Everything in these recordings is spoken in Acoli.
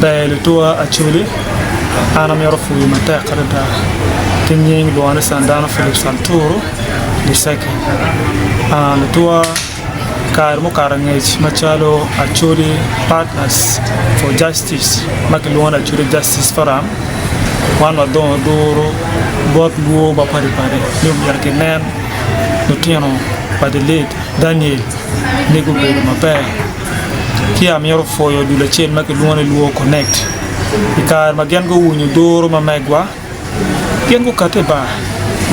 Ber lutuwa Acholi, an amito pwoyi matek adada ki nying lwongo ni Sandano Philip Santuru Luseke. Lutuwa kare mukato angec macalo Acholi Partners for Justice ma kilwongo ni Acholi Justice Forum wan wadongo duru bot luo mapadi padi ni omyero kinen lutino pa the late Daniel ni gubedo maber. Ki amito pwoyo dul acel ma kilwongo ni Luo Connect i kare ma gin guwinyo duru ma megwa gin gukati i bar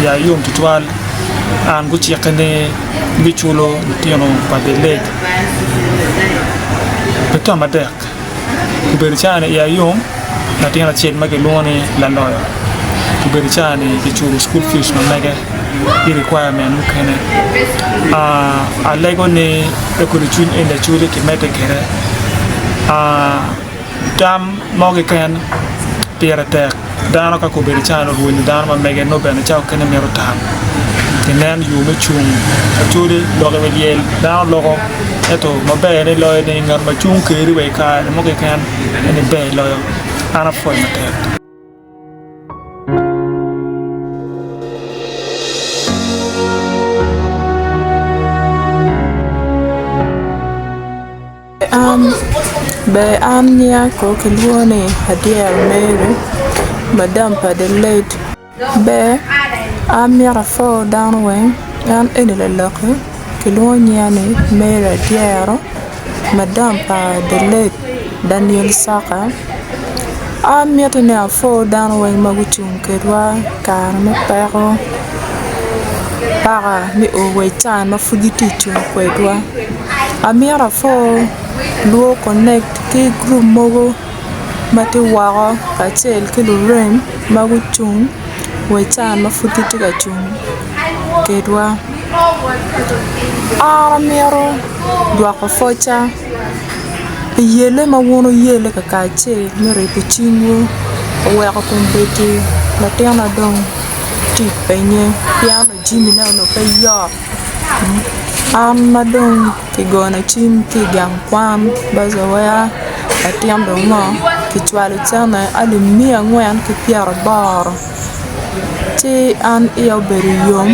ya yom tutwal an gucikke ni gibiculo lutino pa The Lake pi tam adek obedo calo ni iya yom latin acel ma kilwongo ni laloyo obedo calo ni kiculo cukul fic ma mege ki requirement mukene alego ni kodi cwiny eni acwali kimedde kwede tam mo keken pire tek dano ka kobedo calo orwenyo dano ma mege nongo bene cawa mukene mito tam inen yo me cung acwali lok i wi lyel dano loko ento maber ni loyo ni ngat ma cung kedi wa i kare mo keken eni ber loyo an apwoyo matek. Ber an nyinga ko kilwongo ni Adyero Mary madam pa the late ber an myero apwo dano weng en eni laloki kilwongo nyinga ni Mary Adyero madam pa the late Daniel Saka an miti ni apwo dano weng ma gucung kwedwa i kare me peko paka me o wa i caa ma pud gitye ka cung kwedwa amito apwo luo connect ki gurup mogo ma tye woko kacel ki lurem ma gucung wa i caa ma pud gitye ka cung kwedwa an amito dwoko pwoca pi yelle ma wun wuyelle kakacel me ribo cingwu oweko kombeddi latinna dong tye ka penye pien onongo jamine onongo pe yot an ma dong kigona cim ki i gang kwan baca latin dong ngo kicwalo cente alip miya angwen ki pyeraboro ci an iya obedo yom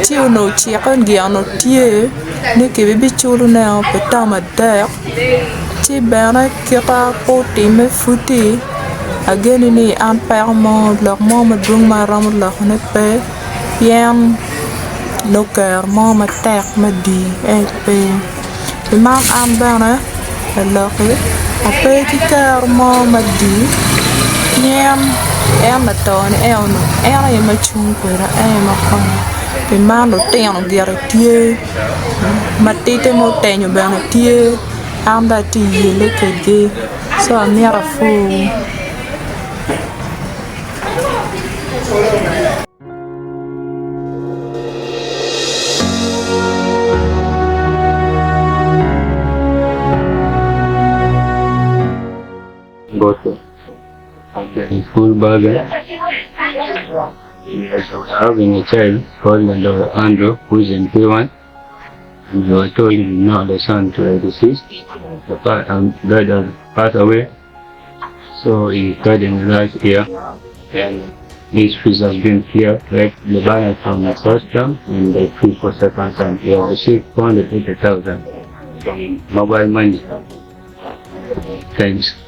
ci onongo ocikke gin onongo tye ni kibiculone pi term adek ci bene kita pe otimme pudi ageno ni an peko mo lok mo madwong ma aromo lokone pe pien nongo kero mo matek me diyo en pe pi man an bene laloki ape ki kero mo me diyo pien en lato-ni en aye ma cung kweda en aye ma konya pi man lutino gire tye matidi ma otenyo bene tye an dong atye ka yelle kwedgi co amito apur. School bag having a child called Andrew who is in P1 and we were told now the son to the deceased the pa- um, dad has passed away so he died in the last year and this fees has been cleared like the balance from the first term and the fee for second term he has received 480,000 from mobile money thanks.